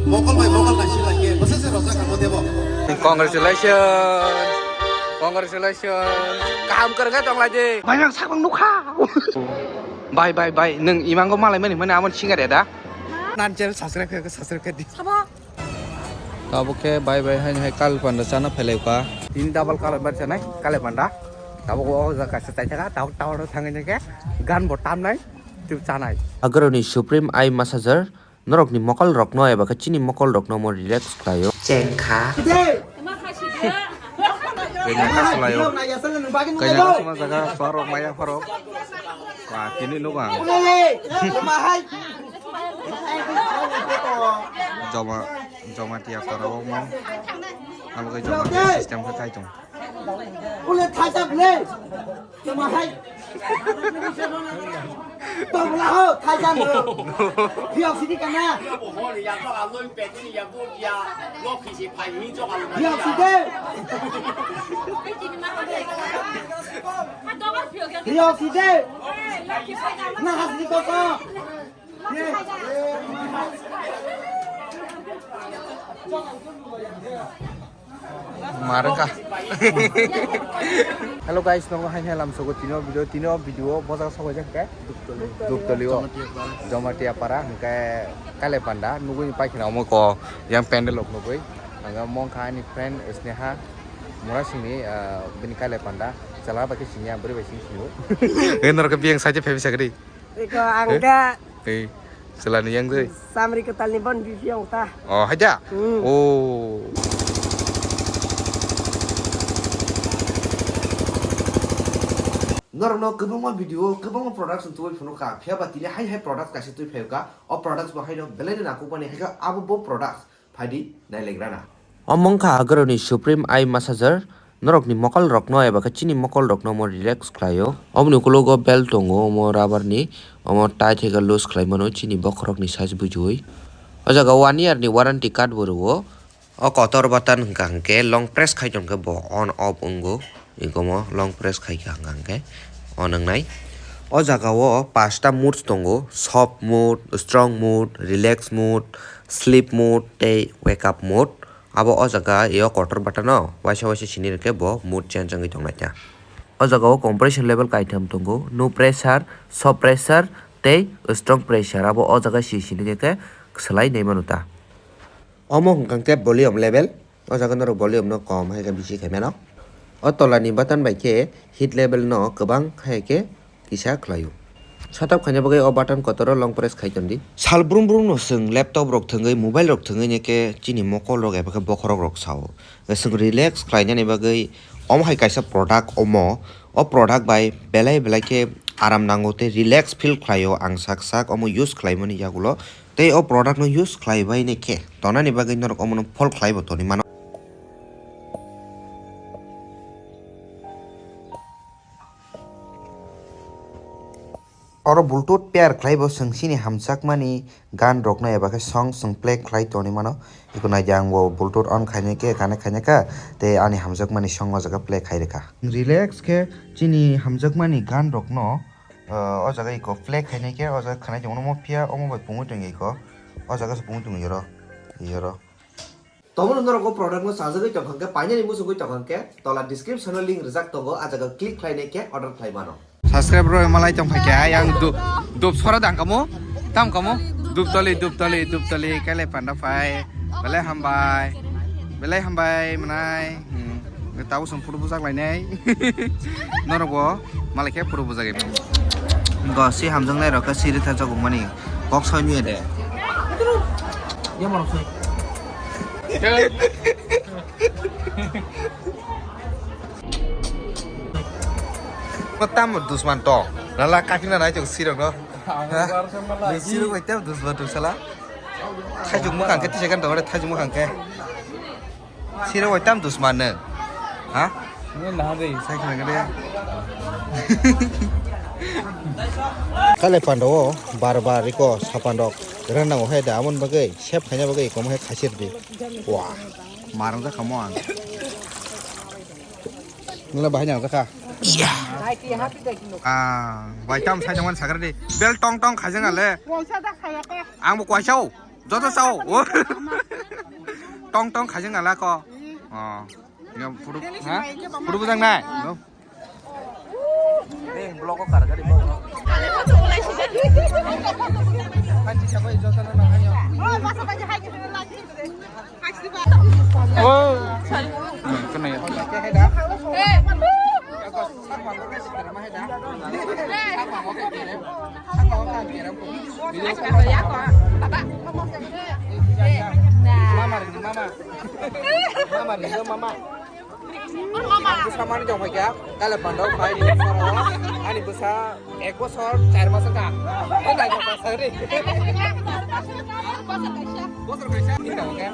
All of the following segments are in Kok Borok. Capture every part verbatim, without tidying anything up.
Mokol bai mokol naisi lai khe, bwswk se rojak ang bo debo. Congratulations. Congratulations. Kaham kwrwngkhe tong lai di. Mayang sakmang nukha. Bye, bye, bye. Nwng imango malai mani, mani amon singa reda. Nan channel subscribe khe, subscribe khe di. Sabo. Tabuk khe bye bye haini hai kal panda chana phailai kha. Tin double kal panda chanai, kal panda. Tabuk o jaga kaisa chai thaka, tabuk tower o thangwi nai khe gan bo tamnai, tei chanai. Agroni Supreme Eye Massager, norokni mokol rokno eba khe chini mokol rokno mo relax khlaio. Chengkha. Kainya kasulaio. Kainya kasuma jaga suarok maya pharok. Wa, tini nugo ang. Joma, Joma tiya para omo. Abo khe Joma tiya system khe kaitung. Ule thaijak le. Tuma hai. Tobla ho, thaijak le. Phiyok sidi kana. Phiyok sidi. Phiyok sidi. Na hasni koko. Marwngkha. Hello guys, nongo hai hai lamsogo tino video, tino video bojak sogo jak ke. Duptoli o. Jamatia para hingke kale panda nugui paikhe na omo ko yang pandal rok nugui. Ang mongkha ani friend Sneha Murasingni, ah, bini kale panda chala bai khe sini ang bwrwi bai sini sini. Norok biyang side phai sakri. Iko ang da. Ei, selani yang doi. Samri ketal ni bon bibi yang ta. Oh, haja. Hmm. Oh. Norokno kwbangma video, kwbangma products tubui phunukha. Phiya ba tini hai hai products kaisa twi phaikha. O products bo haino belai no nakukmani haikhe abo bo products. Phaidi nailegrana. Omo wngkha Agroni Supreme Eye Massager, norokni mokol rokno eba khe chini mokol rokno omo relax khlaio. Oboni ukulogo belt tongo, omo rubber ni, omo tight khe loose khlai mano chini bokhorokni size bujiui. O jaga one year ni warranty card bo rwo. O kotor button hwnkha hwnkhe long press khai tongkhe bo on off wngo. Ikomo long press khai kha hwnkha hwnkhe on wngnai. O jaga o pasta modes tongo, soft mode, strong mode, relax mode, sleep mode tei wake up mode. Abo o jaga o kotor button o waisa waisa sini rwkhe bo mode change wngwi tongnai ta. O jaga o compression level kaitham tongo, no pressure, soft pressure tei strong pressure. Abo o jaga si sini rwkhe swlai nai mano ta. Omo hwnkha khe volume level. O jaga norok volume no kom hai khe bisi khai mano. O tola ni button bai khe heat level no kwbang hai khe kisa khlaio. Setup khaina bagwi o button kotor o long press khai tondi. Sal brum brum no chwng laptop rok thwngwi, mobile rok thwngwi ne khe chini mokol rok eba khe bokhorok rok sao. Chwng relax khlainani bagwi omo hai kaisa product omo. O product bai belai belai khe aram nango tei relax feel khlaio ang sak sak omo use khlaimani yagulo. Tei o product no use khlai bai ni khe tonani bagwi norok omono phol khlai bo toni mano. Oro Bluetooth pair khlai bo chwng chini hamjakmani gan rokno eba khe song chwng play khlai toni mano. Iko nai ang bo Bluetooth on khainai khe connect khainai kha tei ani hamjakmani song o jaga play khai rwkha. Relax khe chini hamjakmani gan rokno, ah, o jaga iko play khainai khe o jaga khwnai tongmano phiya omo bai pungwi tongya iko. O jaga se pungwi tongya oro. Iyoro. Tomono norok o product no chajagwi tongkha hwnkhe, painani muchungwi tongkha hwnkhe, tola description o link rijak tongo, ah jaga click khlainai khe order khlai mano. Subscribe rw malai tong phaikha, ayang du-, dup sora dang kamo, tam kamo, dup toli, dup toli, dup toli, kele panda phai, belai hambai, belai hambai mwnai, hmm, tabo song photo bujak lainai, norok bo malai khe photo bujak. Go si hamjaknai rok khe siri thajak mani, kok soi ni de. Ye morok soi. Ko tamo dusman to. Lala kaphina nai chok sirok no. Ang Ha? bar sama Ni lagi. Sirok bai tamo dusman to sala. Thaichuk mukhang ke tisa kan to, thaichuk mukhang ke. Sirok bai tamo dusman no. Ha? Ini nah deh. Sai kena gede. Kale pando o bar bar iko sapandok. Rana o hai da amon bagai, sep khanya bagai, komo hai khasir di. Wah. Marang jakha mo ang. Nula bahai nang jakha. Ah, bai tam sai jongwan sakra di. Bel tong tong khajang ale. Ang bo kwaisao. Joto sao. Tong tong khaijak nala ko. Oh. Photo, ha? Photo bujang nai. No. Eh, vlog o kar gari vlog. Oh. Hmm, kena ya. Mama rindu mama. Mama rindu mama. Bwsa mani jong phaikha, kale panda o phai ni bwsa o, ani bwsa ek bosor char mas wngkha. O nai jong phaikha ri. Bosor kaisa. Bosor kaisa. Hinda wngkha.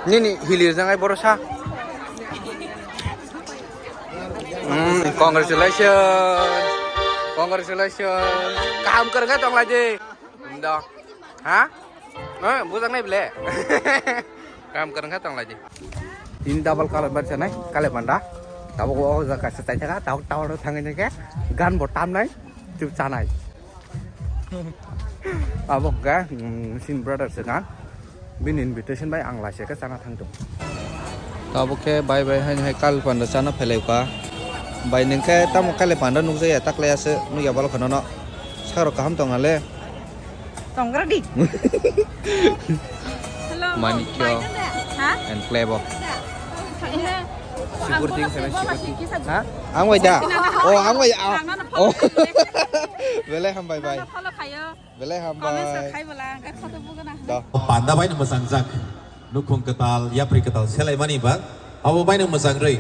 Nini hilir jangai borosa. Hmm, congratulations. Congratulations. Kaham kwrwngkhe tonglaidi. Indo. Ha? Eh, bujak nai bile. Kaham kwrwngkhe tonglaidi. Tini double kale bar chanai, kale panda. Tabuk o jaga se tai thaka, tabuk tower o thangwi nai khe gan bo tamnai, tei chanai. Abo hwnkha, mm, sin brother se gan. Bini invitation bai ang laisai khe chana thang tongo. Abo khe bai bai haino hai kale panda chana phailai kha. Bai nwng khe tamo kale panda nukjakya, taklai aswk nukya bwlwk kheno no. Sak rok kaham tong na le? Tong gra di. Hello. Manikyo. Ha? And Plebo. Hello. Sipur ting sana sipur ting. Ha? Ang bai da. Oh, ang bai. Oh. Belai hambai bai. Follow khayo. Belai hambai. Comment khai bwla, ang kha to bugana. Da. Panda bai no mwchang jak. Nukhung kwtal, yapri kwtal selaimani ba. Abo bai no mwchang rwi.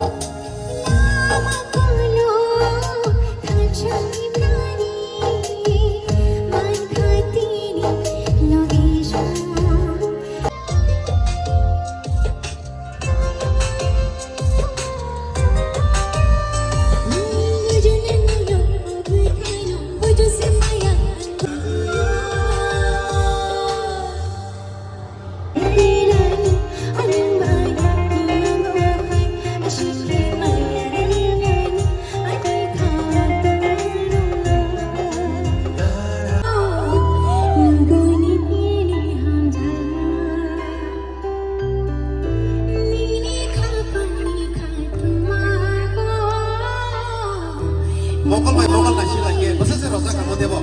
Mokol bai mokol naisi lai khe bwswk se rojak ang bo debo.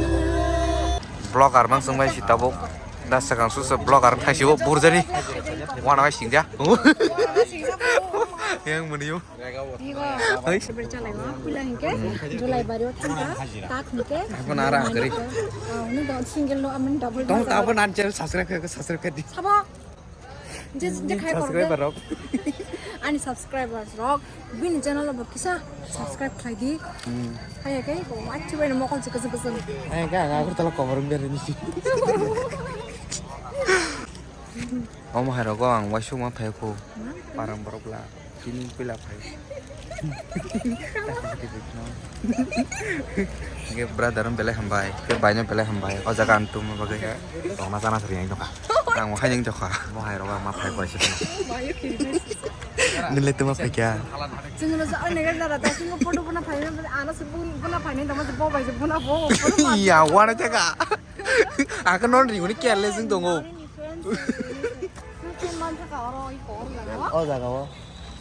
Vlogger mang chwng bai si tabuk. Da swkang susa vlogger thang si o burjani. Wana bai singja. Yang muni o. Hoi. July bari o thangka. Tak hingke. Ako nara kari. Ini dong single no amin double. Tong tabo nan channel subscribe khe subscribe khe di. Sabo. Je, je khai subscriber rok. Ani subscribers rok, bini channel bo kisa subscribe khlai di. Hmm. Hai kai ko achi bai mokol chikasa kasa. Hai ka, ang Agartala komor ber ni si. Omo hai rogo ang waisuk ma phai ko. Parang borok la. Tini pila phai. Hingke brother belai hambai, hingke bai no belai hambai. O jaga ang tuma bagwi he. Tongna chana sari ang tongkha. Ang hai ning tongkha. Mo hai roga ma phai bai se. Nile tuma phai kya? Chwng no sa ne ga da da sing photo bana phai na ana se bun bana phai ne da ma bo bai se buna bo. Iya, wana jaga. Aka non ri uni careless wng tongo. O jaga o.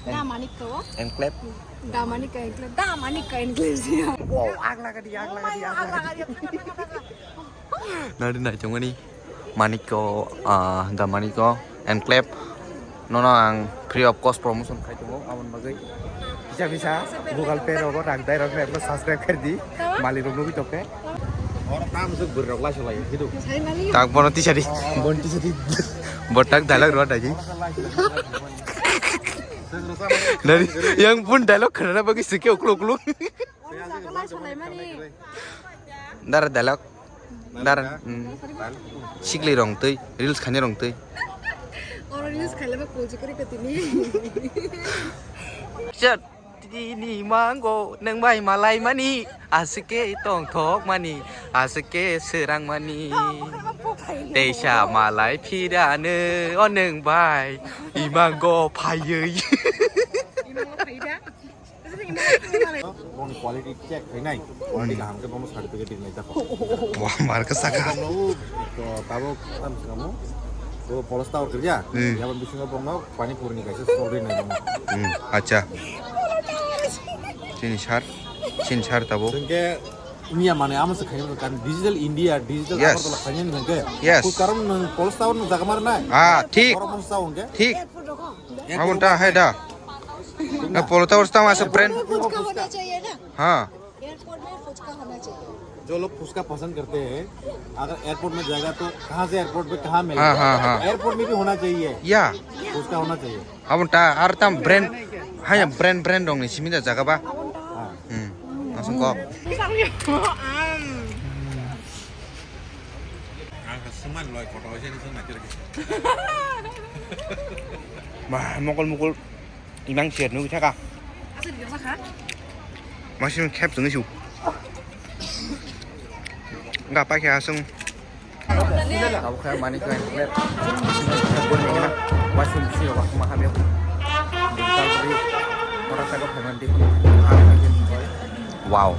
Da manik ko. Enclave. Da manik ko enclave. Da manik ko enclave siya. Wow, ag laga di, ag laga di, ag laga di. Nari nai chongani. Manik ko, ah, da manik ko enclave. Nono ang free of cost promotion khai tongo, aboni bagwi. Bisa bisa Google Pay rogo rang dai rok subscribe kari di. Mali rok nugui tokte. Oro tam suk bwrwi rok laso lai hidu. Tak bono tisadi. Bono tisadi. Botak dialogue rw daji. Nari, yang pun dialogue kena bagi sike ukluk ukluk. Dar dialogue. Dar. Hmm. Sikli rong tui, reels khani rong tui. Oro reels khailaba koji kori katini. Shut. Tini mango nang bai malai mani, asike tong thok mani, asike serang mani. Teisa malai phirano o nang bai imango phayui. Boni quality check khainai, quality kaham khe bono certificate rinai ta. Wah, mar khe saka. Bono, to, tabuk tam singamo. Bo Palace Tower kerja. Hmm. Yaban bisingo bono pani puri ni kaisa story nai bono. Hmm, acha. Chini sar, chini sar tabo. Sengke niya mane amo se khainai kan digital India, digital Yes. Agartala khainai nang ke. Yes. Koi karon nang Palace Tower nang jaga mar nai. Ah, thik. Oro Palace Tower ke. Thik. Amo ta hai da. Na Palace Tower ta masa brand. Airport में फुचका होना चाहिए ना? हाँ। एयरपोर्ट में फुचका होना चाहिए। जो लोग फुचका पसंद करते हैं, अगर एयरपोर्ट में जाएगा तो कहाँ से एयरपोर्ट पे कहाँ मिलेगा? हाँ, हाँ, हाँ। एयरपोर्ट में भी होना चाहिए। या। फुचका होना चाहिए। Abo ta ar tam brand, hai brand brand dong ni simi da jaga ba. हाँ। Hmm. Langsung kok. Ang seman loy kotor aja ni sana kira kira. Bah, mokol mokol. Imang siat nugwi thaka. Masih khep tungwi su. Enggak pakai asung. Kau kaya mani kau yang kau. Washroom sih, washroom makan ya. Orang saya kau pengen di. Wow.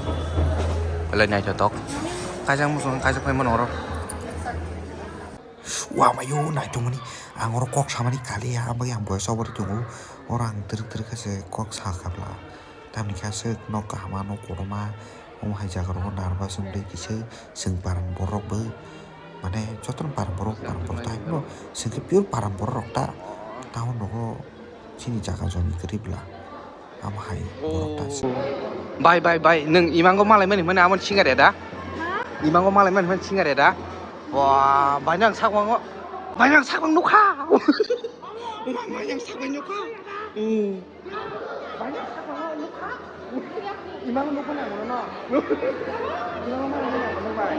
Kalau naik cocok. Kajang musuh, kajang pengen orang. Wa mayo naitongmani ang oro kok samani kaliya, aboni ang boyes oboni tongo, oro ang twrwk twrwk khe se kok sakha bla, tamni khe aswk nok kaham, nok kotorma, omo hai jaga rogo nervous wngwi kisa chwng paran borok bo, mane jotono paran borok, paran borok ta, chwng khe pure paran borok rok ta, town rogo chini jaga joni kwrwi bla. Amo hai borok ta se. Bai, bai, bai, nwng imango malai mani hwnmani amo singer ya da? Imango malai mani hwnmani singer ya da? Wah, bai nang sak mango. Bai nang sak mang nukha. Bai nang sak mang nukha. Hmm. Bai nang sak mang nukha. Imango nukha nang no. Imango malai mani hwnmani bai.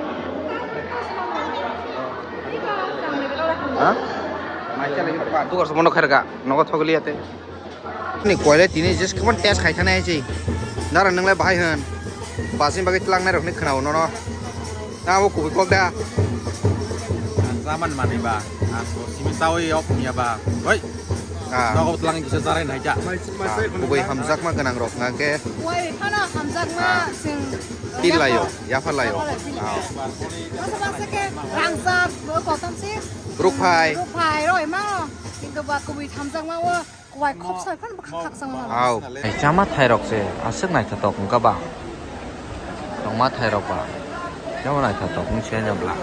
Ha? Mai chalai pa. Tukar sa mono kharga. Nogo thogli ate. Ni koile tini just kemon test khai thana hai si. Dara nang le bahai hwn. Basing bagi tlang nai rok ni khna uno no. Na bo kubui kok da. Ang chaman mani ba. Ang bo simi chawi yok niya ba. Hoi. Ah. Nogo tlang kisa charai nai ja. Kubui hamjakma gwnang rok nang ke. Wai phano hamjakma sing. Til layo, yaphar layo. Masa masa ke rangsa kotom si. Rukphai. Rukphai roi ma. Kintu ba kubui hamjakma o. Kwai khop sai phan bwkha khakchangma. Au. Ai chama thairok se aswk naithotok wngkha ba. Tongma thairok ba. Chama naithotok wng se bla.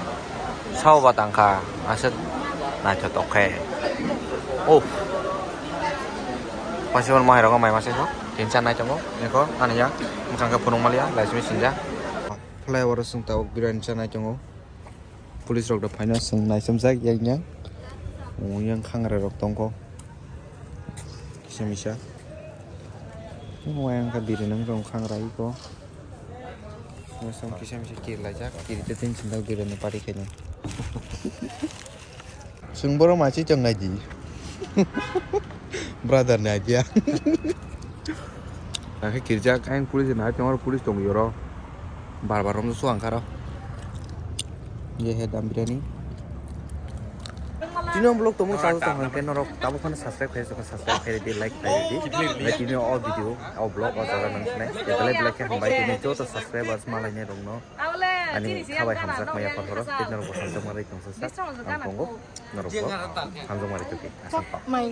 Sao ba tangkha aswk naithotok khe. Uff. Pasibar mahairok mai masa so. Tin chan nai tongo. Niko ani ya. Mwkhang khe phunuk maliya. Laismi sinja. Flyover sung tao birani cha nai tongo. Police rok da phaina chwng naichomjak yaknya. Yang khangra rok tongkho. Kisa misa. Yang kha biri nang rong khangra iko. Yang kisa misa kiri laijak. Kiri te tin sindak biri ni pari kene. Chwng borok maichi tong nai di. Brother ni idea. Nakhe kirjak ayang police ni hai tongor police tong yoro. Bar bar romjak suang kharo. Ye he dam biryani. Tini o vlog tongmung chajak tong hwnkhe norok tabuk phano subscribe khaijak subscribe khaidi like khaidi. Tini o video o vlog o jaga nang sinai. Belai belai khe hambai tini joto subscribers malai nai rokno. Ani khabai hamjakma yapar horo tei norok bo hamjakma rai tongsa sak ang tongo norok bo hamjakma rai tongkhe aswk.